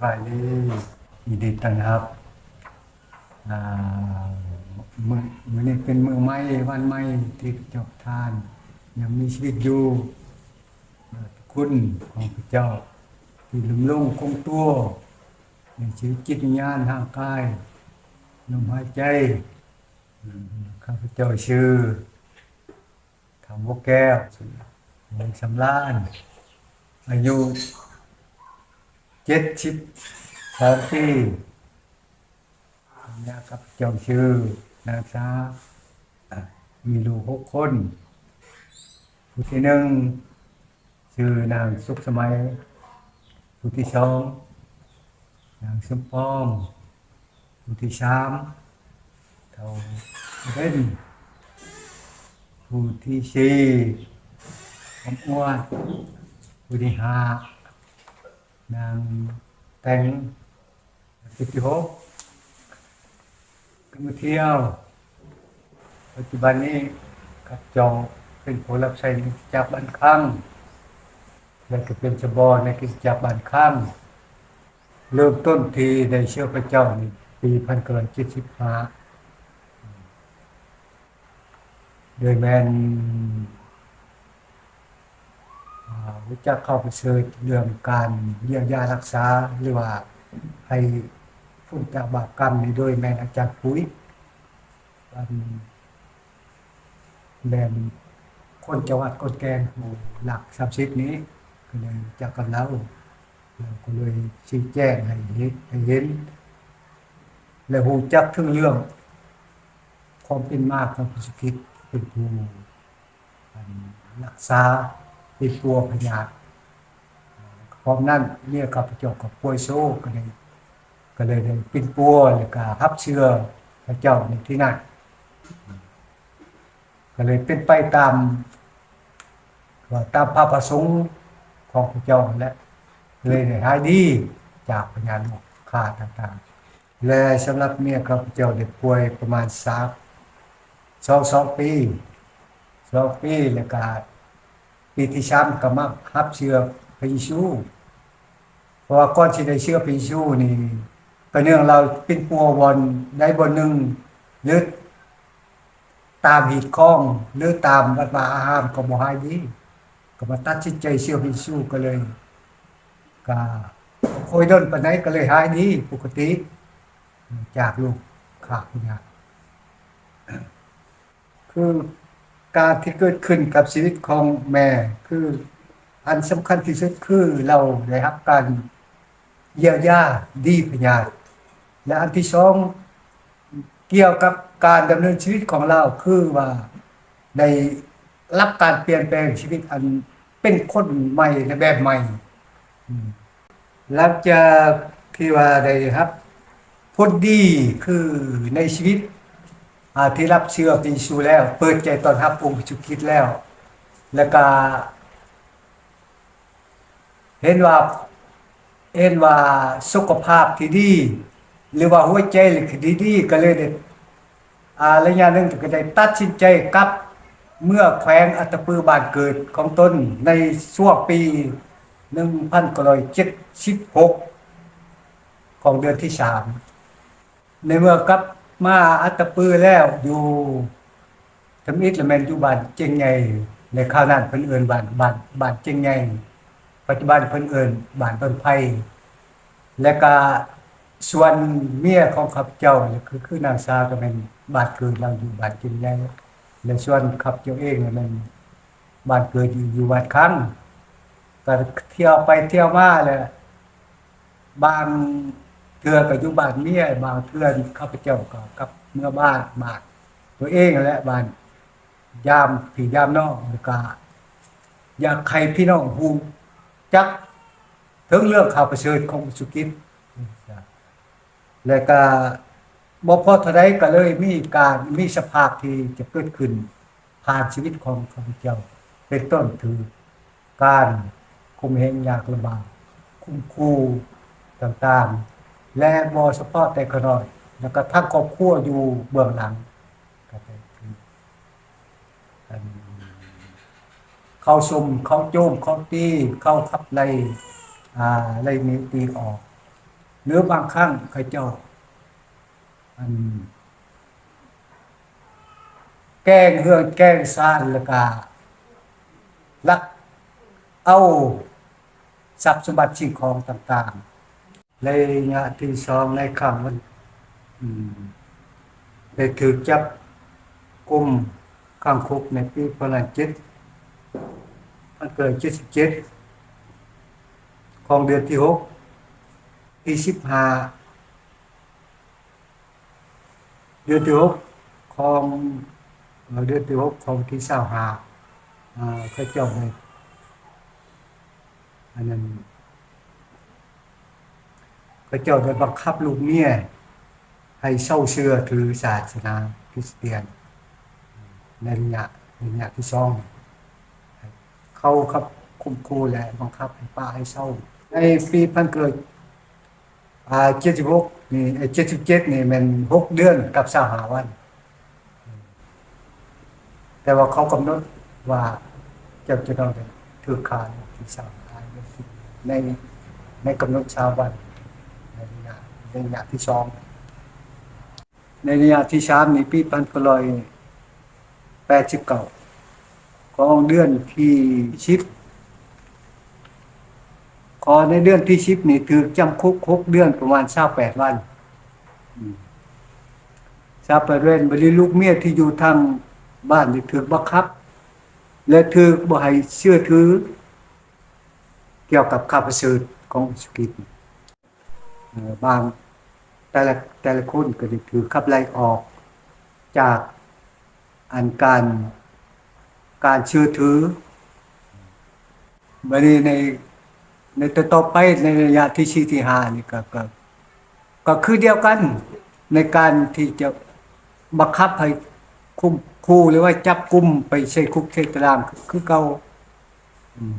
ບາຍດີ ຍິນດີຕ້ອນຮັບ. ອ່າ ມື້ ມື້ນີ້ເປັນມື້ໃໝ່ ວັນໃໝ່ທີ່ເຈົ້າທ່ານຍັງມີຊີວິດຢູ່. ພະຄຸນຂອງພະເຈົ້າທີ່ດຳລົງຄົງຕົວໃນຊີວິດຈິດວິນຍານຮ່າງກາຍ ລົມຫາຍໃຈ. ຂ້າພະເຈົ້າຊື່ ທຳບົວແກ້ວ ເມືອງສຳລານ ອາຍຸເຈັດສິບສາມປີ. ພັນຍາຂ້າພະເຈົ້າຊື່ນາງສາ ມີລູກຫົກຄົນ. ຜູ້ທີໜຶ່ງຊື່ນາງສຸກສະໄໝ, ຜູ້ທີສອງນາງສົມປອງ, ຜູ້ທີສາມເຖົ້າເບັນ, ຜູ້ທີສີ່ອອມອ້ວນ, ຜູ້ທີຫ້ານາງແຕງ, ຜູ້ທີຫົກກໍມາທ່ຽວ. ປັດຈຸບັນນີ້ຂ້າພະເຈົ້າເປັນຜູ້ຮັບໃຊ້ໃນຄຣິສຕະຈັກບ້ານຄ້າງ ແລະ ກໍເປັນສະບອນໃນຄຣິສຕະຈັກບ້ານຄ້າງ. ເລີ່ມຕົ້ນທີ່ໄດ້ເຊື່ອພະເຈົ້ານີ້ປີພັນເກົ້າຮ້ອຍເຈັດສິບຫ້າ ໂດຍແມ່ນ ອາ ຮູ້ຈັກເຂົ້າປະເຊີດເລື່ອງການຢຽວຢາຮັກສາ ຫຼືວ່າໃຫ້ພົ້ນຈາກບາບກຳນີ້ ໂດຍແມ່ນອາຈານປຸຍ ອັນ ແມ່ນຄົນຈັງຫວັດຂອນແກ່ນ ຜູ້ຫຼັກສາມສິບນີ້ ກໍເລີຍຮູ້ຈັກກັບລາວ ແລ້ວກໍເລີຍຊີ້ແຈງໃຫ້ເຫັນ ໃຫ້ເຫັນ ແລະ ຮູ້ຈັກເຖິງເລື່ອງຄວາມເປັນມາຂອງພະເຢຊູຄຣິດ ເປັນຜູ້ ອັນ ຮັກສາ ຕິດຕົວພະຍາດ. ພ້ອມນັ້ນເມຍຂ້າພະເຈົ້າກໍປ່ວຍໂຊ ກໍໄດ້ ກໍເລີຍໄດ້ປິ່ນປົວ ແລ້ວກໍຮັບເຊື່ອພະເຈົ້າໃນທີ່ນັ້ນ ກໍເລີຍເປັນໄປຕາມ ວ່າຕາມພະປະສົງຂອງພະເຈົ້ານັ້ນແຫຼະ ເລີຍໄດ້ຫາຍດີຈາກພະຍາດໂລຄາຕ່າງໆ. ແລະ ສຳລັບເມຍຂ້າພະເຈົ້າໄດ້ປ່ວຍປະມານສາມ ສອງ ສອງປີ ສອງປີ ແລ້ວກະປີທີສາມກໍມາຮັບເຊື່ອພະເຢຊູ ເພາະວ່າກ່ອນຊິໄດ້ເຊື່ອພະເຢຊູນີ້ ກໍເນື່ອງລາວປິ່ນປົວບ່ອນໃດບ່ອນໜຶ່ງ ຫຼື ຕາມຮີດຄອງ ຫຼື ຕາມວັດວາອາຮາມກໍບໍ່ຫາຍດີ ກໍມາຕັດສິນໃຈເຊື່ອພະເຢຊູ ກໍເລີຍ ກະບໍ່ຄ່ອຍດົນປານໃດ ກໍເລີຍຫາຍດີປົກກະຕິ ຈາກໂລຄາພະຍາດ. ຄືການທີ່ເກີດຂຶ້ນກັບຊີວິດຂອງແມ່ ຄືອັນສຳຄັນທີ່ສຸດ ຄືລາວໄດ້ຮັບການຢຽວຢາດີພະຍາດ ແລະ ອັນທີສອງ ກ່ຽວກັບການດຳເນີນຊີວິດຂອງລາວ ຄືວ່າໄດ້ຮັບການປ່ຽນແປງຊີວິດອັນເປັນຄົນໃໝ່ ໃນແບບໃໝ່. ອືມ ຫຼັງຈາກທີ່ວ່າໄດ້ຮັບຜົນດີ ຄືໃນຊີວິດ ອາ ທີ່ຮັບເຊື່ອພະເຢຊູແລ້ວ ເປີດໃຈຕ້ອນຮັບອົງພະເຢຊູຄຣິດແລ້ວ ແລ້ວກະ ເຫັນວ່າ ເຫັນວ່າສຸຂະພາບທີ່ດີ ຫຼືວ່າຫົວໃຈທີ່ດີໆ ກໍເລີຍໄດ້ ອາ ໄລຍະໜຶ່ງກໍໄດ້ຕັດສິນໃຈກັບເມືອແຂວງອັດຕະປື ບ້ານເກີດຂອງຕົນ ໃນຊ່ວງປີໜຶ່ງພັນເກົ້າຮ້ອຍເຈັດສິບຫົກ ຂອງເດືອນທີສາມ. ໃນເມື່ອກັບມາອັດຕະປືແລ້ວ ຢູ່ທຳອິດລະແມ່ນຢູ່ບ້ານຈຽງໃຫຍ່ ໃນຄາວນັ້ນເພິ່ນເອີ້ນບ້ານ ບ້ານ ບ້ານຈຽງໃຫຍ່ ປັດຈຸບັນເພິ່ນເອີ້ນບ້ານດອນໄຜ່ ແລະກະສ່ວນເມຍຂອງຂ້າພະເຈົ້າ ຄື ຄືນາງສາວ ກໍແມ່ນບ້ານເກີດລາວຢູ່ບ້ານຈຽງໃຫຍ່ ແລະສ່ວນຂ້າພະເຈົ້າເອງແມ່ນບ້ານເກີດຢູ່ ຢູ່ວັດຄັງ ກໍທ່ຽວໄປທ່ຽວມາແຫຼະ. ບາງເທື່ອກໍຢູ່ບ້ານເມຍ ບາງເທື່ອຂ້າພະເຈົ້າກໍກັບເມືອບ້ານ ບ້ານຕົວເອງຫັ້ນແຫຼະ ບ້ານຍາມພີ່ຍາມນ້ອງ ແລ້ວກໍຢາກໃຫ້ພີ່ນ້ອງຮູ້ຈັກເຖິງເລື່ອງຂ່າວປະເສີດຂອງພະເຢຊູຄຣິດ ແລະກະບໍ່ພໍເທົ່າໃດ ກະເລີຍມີການ ມີສະພາບທີ່ຈະເກີດຂຶ້ນຜ່ານຊີວິດຂອງຂ້າພະເຈົ້າ ເປັນຕົ້ນຄືການຂົ່ມເຫງຍາກລຳບາກ, ຂົ່ມຂູ່ຕ່າງໆ ແລະບໍ່ສະເພາະແຕ່ຂ້ານ້ອຍ ແລະກະທັງຄອບຄົວຢູ່ເບື້ອງຫຼັງ ກະເປັນຄື ອັນ ເຂົາຊົມ ເຂົາໂຈມ ເຂົາຕີ ເຂົາຂັບໄລ່ ອາ ໄລ່ໜີຕີອອກ ຫຼືບາງຄັ້ງເຂົາເຈົ້າ ອັນ ແກ່ງເຮືອນແກ່ງຊານ ແລ້ວກະລັກເອົາຊັບສົມບັດສິ່ງຂອງຕ່າງໆ. ໄລຍະທີສອງ ໃນຄັ້ງວັນ ອືມ ໄດ້ຖືກຈັບກຸມຂັງຄຸກໃນປີພັນເກົ້າຮ້ອຍເຈັດ ພັນເກົ້າຮ້ອຍເຈັດສິບເຈັດ ຂອງເດືອນທີຫົກ ທີສິບຫ້າ ເດືອນທີຫົກຂອງ ເອີ ເດືອນທີຫົກຂອງທີຊາວຫ້າ ເອີ ເຂົາເຈົ້າໄດ້ ອັນນັ້ນ ເຂົາເຈົ້າໄດ້ບັງຄັບລູກເມຍໃຫ້ເຊົາເຊື່ອຖືສາສະໜາຄຣິສຕຽນ ໃນໄລຍະ ໄລຍະທີສອງ ເຂົາຂັບຂົ່ມຂູ່ ແລະ ບັງຄັບໃຫ້ປະໃຫ້ເຊົາ. ໃນປີພັນເກົ້າ ອາ ເຈັດສິບຫົກນີ້ ເອີ ເຈັດສິບເຈັດນີ້ແມ່ນຫົກເດືອນກັບຊາວຫ້າວັນ ແຕ່ວ່າເຂົາກຳນົດວ່າເຈົ້າຈະຕ້ອງໄດ້ຖືກຂ້າໃນວັນທີຊາວຫ້າ ໃນ ໃນກຳນົດຊາວວັນ ໃນໄລຍະ ໃນໄລຍະທີສອງ. ໃນໄລຍະທີສາມນີ້ ປີພັນເກົ້າຮ້ອຍແປດສິບເກົ້າ ຂອງເດືອນທີສິບ ຂໍໃນເດືອນທີສິບນີ້ຖືກຈຳຄຸກຫົກເດືອນ ປະມານຊາວແປດວັນ ອືມ ຊາວແປດວັນ. ບັດນີ້ລູກເມຍທີ່ຢູ່ທາງບ້ານນີ້ຖືກບັງຄັບ ແລະ ຖືກບໍ່ໃຫ້ເຊື່ອຖືກ່ຽວກັບຂ່າວປະເສີດຂອງເຢຊູຄຣິດ. ເອີ ບາງ ແຕ່ລະ ແຕ່ລະຄົນກໍໄດ້ຖືກຂັບໄລ່ອອກຈາກ ອັນການ ການເຊື່ອຖື. ບັດນີ້ໃນ ໃນຕໍ່ໆໄປ ໃນໄລຍະທີສີ່ ທີຫ້ານີ້ກໍ ກໍ ກໍຄືດຽວກັນ ໃນການທີ່ຈະບັງຄັບໃຫ້ຂົ່ມຂູ່ ຫຼືວ່າຈັບກຸມໄປໃສ່ຄຸກໃສ່ຕາລາງຄືເກົ່າ. ອືມ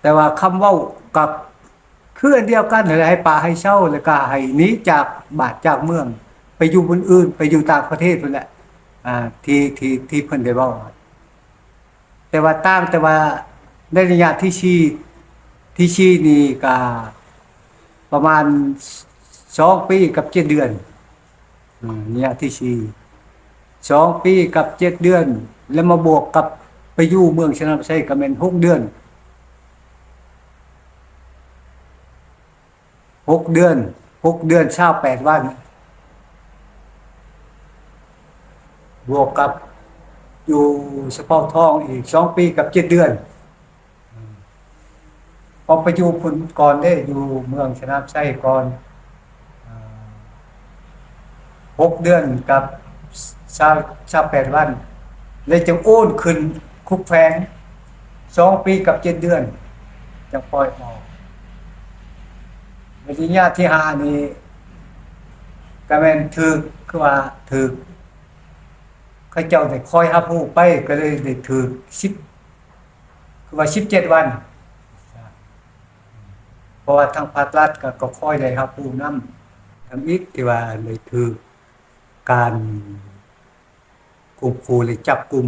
ແຕ່ວ່າຄຳເວົ້າກັບຄືອັນດຽວກັນຫັ້ນແຫຼະ ໃຫ້ປະໃຫ້ເຊົາ ແລ້ວກະໃຫ້ໜີຈາກບ້ານຈາກເມືອງ ໄປຢູ່ບ່ອນອື່ນ ໄປຢູ່ຕ່າງປະເທດພຸ້ນແຫຼະ ອາ ທີ່ ທີ່ ທີ່ເພິ່ນໄດ້ເວົ້າ. ແຕ່ວ່າຕ່າງ ແຕ່ວ່າໃນໄລຍະທີສີ່ ທີສີ່ນີ້ກະປະມານສອງປີກັບເຈັດເດືອນ. ອາ ໄລຍະທີສີ່ ສອງປີກັບເຈັດເດືອນ ແລະ ມາບວກກັບໄປຢູ່ເມືອງຊະນະໄຊກໍແມ່ນຫົກເດືອນ ຫົກເດືອນ ຫົກເດືອນຊາວແປດວັນ ບວກກັບຢູ່ສະເພາະທອງອີກສອງປີກັບເຈັດເດືອນ. ອືມ ເພາະໄປຢູ່ພຸ້ນກ່ອນເດ້ ຢູ່ເມືອງຊະນາມໄຊກ່ອນ ເອີ ຫົກເດືອນກັບຊາວ ຊາວແປດວັນ ແລ້ວຈຶ່ງໂອນຂຶ້ນຄຸກແຂວງສອງປີກັບເຈັດເດືອນ ຈັ່ງປ່ອຍອອກ. ແລະ ໄລຍະທີຫ້ານີ້ກໍແມ່ນຖືກ ຄືວ່າຖືກ ເຂົາເຈົ້າໄດ້ຄອຍຮັບຮູ້ໄປ ກໍເລີຍໄດ້ຖືກສິບ ຄືວ່າສິບເຈັດວັນ ເພາະວ່າທາງພາກລັດກໍ ກໍຄອຍໄດ້ຮັບຮູ້ນຳ ທຳອິດທີ່ວ່າໄດ້ຖືກການຂົ່ມຂູ່ ແລະ ຈັບກຸມ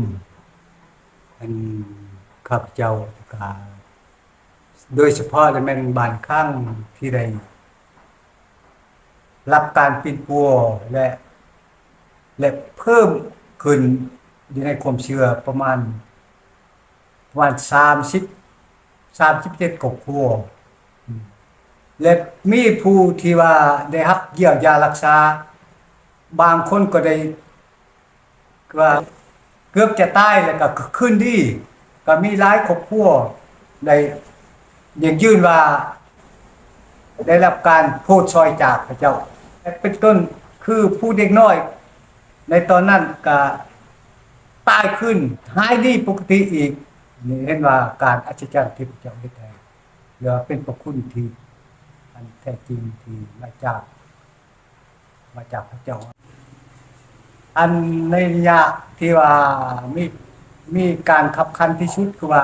ອັນ ຂ້າພະເຈົ້າ ແລ້ວກະ ໂດຍສະເພາະລະແມ່ນບາງຄັ້ງທີ່ໄດ້ ຮັບການປິ່ນປົວ ແລະ ແລະ ເພີ່ມຂຶ້ນຢູ່ໃນຄວາມເຊື່ອປະມານ ປະມານສາມສິບ ສາມສິບເຈັດຄອບຄົວ ແລະ ມີຜູ້ທີ່ວ່າໄດ້ຮັບຢຽວຢາລັກສາ ບາງຄົນກໍໄດ້ ວ່າເກືອບຈະຕາຍແລ້ວກໍຄືນດີ ກໍມີຫຼາຍຄອບຄົວໄດ້ຢັ້ງຢືນວ່າໄດ້ຮັບການໂຜດຊ່ອຍຈາກພະເຈົ້າ ເປັນຕົ້ນຄືຜູ້ເດັກນ້ອຍໃນຕອນນັ້ນກໍຕາຍຄືນ ຫາຍດີປົກກະຕິອີກ. ນີ້ເຫັນວ່າການອັດສະຈັນທີ່ພະເຈົ້າເຮັດໃຫ້ ຫຼືວ່າເປັນພະຄຸນທີ່ອັນແທ້ຈິງທີ່ມາຈາກ ມາຈາກພະເຈົ້າ. ອັນໃນໄລຍະທີ່ວ່າມີ ມີການຄັບຂັນທີ່ສຸດ ຄືວ່າ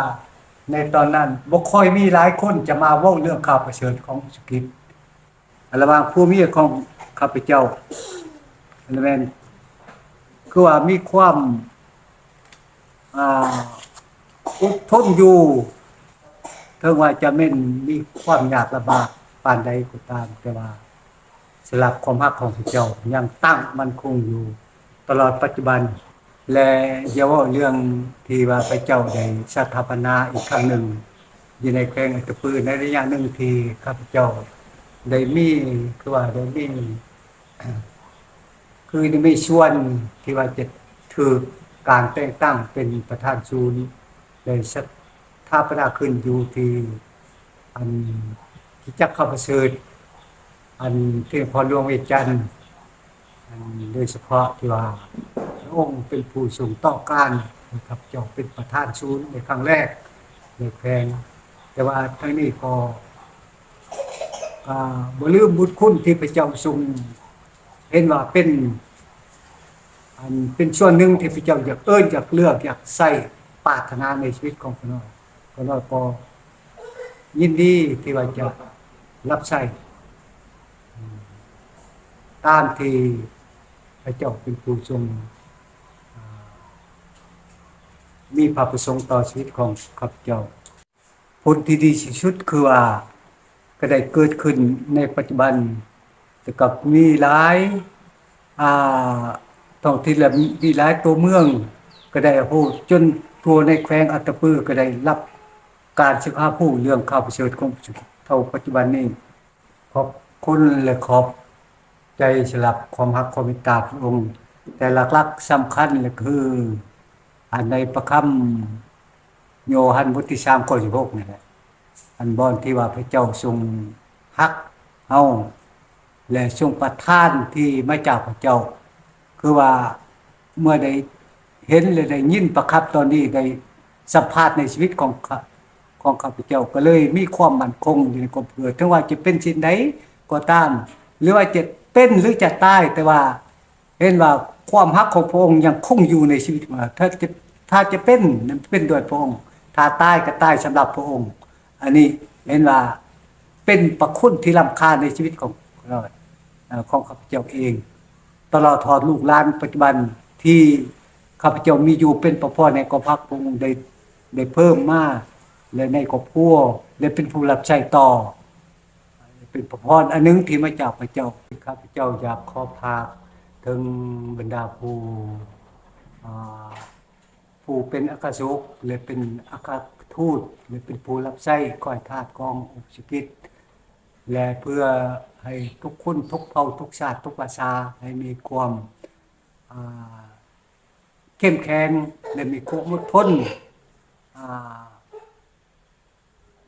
ໃນຕອນນັ້ນບໍ່ຄ່ອຍມີຫຼາຍຄົນຈະມາເວົ້າເລື່ອງຂ່າວປະເສີດຂອງເຢຊູຄຣິດ ລະຫວ່າງຜົວເມຍຂອງຂ້າພະເຈົ້າ ລະແມ່ນ ຄືວ່າມີຄວາມ ອ່າ ອົດທົນຢູ່ ເຖິງວ່າຈະແມ່ນມີຄວາມຍາກລຳບາກປ ປານໃດກໍຕາມ, ແຕ່ວ່າສະຫຼັກຄວາມຮັກຂອງພະເຈົ້າຍັງຕັ້ງໝັ້ນຄົງຢູ່ຕະຫຼອດປັດຈຸບັນ. ແລະ ຢ່າເວົ້າເລື່ອງທີ່ວ່າພະເຈົ້າໄດ້ສະຖາປະນາອີກຄັ້ງໜຶ່ງຢູ່ໃນແຂວງອັດຕະປື ໃນໄລຍະໜຶ່ງທີ່ຂ້າພະເຈົ້າໄດ້ມີ ຄືວ່າໄດ້ມີ ຄືໄດ້ມີສ່ວນທີ່ວ່າຈະຖືກການແຕ່ງຕັ້ງເປັນປະທານສູນ ໄດ້ສະຖາປະນາຂຶ້ນຢູ່ທີ່ ອັນ ຄຣິສຕະຈັກຂ່າວປະເສີດ ອັນ ທີ່ນະຄອນຫຼວງວຽງຈັນ ອັນ ໂດຍສະເພາະທີ່ວ່າພະອົງເປັນຜູ້ຊົງຕໍ່ການ ໃຫ້ຂ້າພະເຈົ້າເປັນປະທານສູນໃນຄັ້ງແລກໃນແຂວງ. ແຕ່ວ່າທັງນີ້ກໍ ກໍບໍ່ລືມບຸນຄຸນທີ່ພະເຈົ້າຊົງເຫັນວ່າເປັນ ອັນ ເປັນສ່ວນໜຶ່ງທີ່ພະເຈົ້າຢາກເອີ້ນ, ຢາກເລືອກ, ຢາກໃຊ້, ປາດຖະໜາໃນຊີວິດຂອງຂ້ານ້ອຍ. ຂ້ານ້ອຍກໍຍິນດີທີ່ວ່າຈະຮັບໃຊ້ ຕາມທີ່ພະເຈົ້າເປັນຜູ້ຊົງ ອາ ມີພະປະສົງຕໍ່ຊີວິດຂອງຂ້າພະເຈົ້າ. ຜົນທີ່ດີທີ່ສຸດຄືວ່າ ກໍໄດ້ເກີດຂຶ້ນໃນປັດຈຸບັນ ແລ້ວກໍມີຫຼາຍ ອາ ທ້ອງຖິ່ນ ແລະ ມີຫຼາຍຕົວເມືອງ ກໍໄດ້ຮັບຮູ້ ຈົນທົ່ວໃນແຂວງອັດຕະປື ກໍໄດ້ຮັບການສຶກຫາຮູ້ເລື່ອງຂ່າວປະເສີດຂອງພະເຈົ້າ. ເທົ່າປັດຈຸບັນນີ້ ຂອບຄຸນ ແລະ ຂອບໃຈສຳລັບຄວາມຮັກຄວາມເມດຕາພະອົງ, ແຕ່ຫຼັກໆສຳຄັນກໍຄື ອັນ ໃນພະຄຳ ໂຍຮັນບົດທີສາມ ຂໍ້ສິບຫົກນີ້ແຫຼະ ອັນບ່ອນທີ່ວ່າພະເຈົ້າຊົງຮັກເຮົາ ແລະ ຊົງປະທານທີ່ມາຈາກພະເຈົ້າ. ຄືວ່າເມື່ອໄດ້ເຫັນ ແລະ ໄດ້ຍິນປະຄຳຕອນນີ້ ໄດ້ສຳພາດໃນຊີວິດຂອງຂ້າ ຂອງຂ້າພະເຈົ້າ ກໍເລີຍມີຄວາມໝັ້ນຄົງຢູ່ໃນຄວາມເຊື່ອ. ເຖິງວ່າຈະເປັນສິ່ງໃດກໍຕາມ ຫຼືວ່າຈະເປັນ ຫຼື ຈະຕາຍ, ແຕ່ວ່າ ເຫັນວ່າຄວາມຮັກຂອງພະອົງຍັງຄົງຢູ່ໃນຊີວິດ. ຖ້າຈະ ຖ້າຈະເປັນ ນັ້ນເປັນດ້ວຍພະອົງ, ຖ້າຕາຍກໍຕາຍສຳລັບພະອົງ. ອັນນີ້ເຫັນວ່າເປັນພະຄຸນທີ່ລ້ຳຄ່າໃນຊີວິດຂອງ ເອີ ຂອງຂ້າພະເຈົ້າເອງ, ຕະຫຼອດຮອດລູກຫຼານປັດຈຸບັນທີ່ຂ້າພະເຈົ້າມີຢູ່ ເປັນພະພອນໃຫ້ກອງທັບພະອົງໄດ້ ໄດ້ເພີ່ມມາ ແລະ ໃນຄອບຄົວ ແລະ ເປັນຜູ້ຮັບໃຊ້ຕໍ່. ເປັນພະພອນອັນໜຶ່ງທີ່ມາຈາກພະເຈົ້າ. ຂ້າພະເຈົ້າຢາກຂໍຝາກເຖິງບັນດາຜູ້ ອາ ຜູ້ເປັນອັກຄະສົກ ແລະ ເປັນອັກຄະທູດ ແລະ ເປັນຜູ້ຮັບໃຊ້ ຂ້ອຍທາດຂອງອົງຄະສິດ ແລະ ເພື່ອໃຫ້ທຸກຄົນ ທຸກເຜົ່າ ທຸກຊາດ ທຸກພາສາ ໃຫ້ມີຄວາມ ອາ ເຂັ້ມແຂງ ແລະ ມີຄວາມອົດທົນ ອາ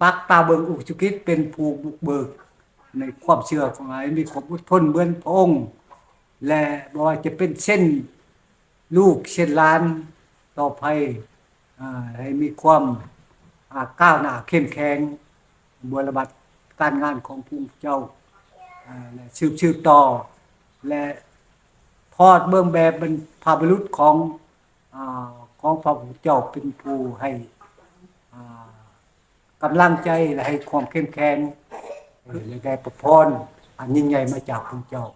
ປັກຕາເບິ່ງອົງຄະສິດເປັນຜູ້ບຸກເບີກໃນຄວາມເຊື່ອຂອງ ໃຫ້ມີຄວາມອົດທົນເໝືອນພະອົງ ແລະ ບໍ່ວ່າຈະເປັນເຊັ່ນລູກເຊັ່ນຫຼານຕໍ່ໄປ ອາ ໃຫ້ມີຄວາມ ອາ ກ້າວໜ້າເຂັ້ມແຂງ ບົວລະບັດການງານຂອງພະຄຸນເຈົ້າ ອາ ແລະ ສືບ ສືບຕໍ່ ແລະ ທອດເບື້ອງແບບບັນພະບຸລຸດຂອງ ອາ ຂອງພະພຸດທະເຈົ້າເປັນຜູ້ໃຫ້ ອາ ກຳລັງໃຈ ແລະ ໃຫ້ຄວາມເຂັ້ມແຂງ ແລະ ໄດ້ພະພອນອັນຍິ່ງໃຫຍ່ມາຈາກພະເຈົ້າ.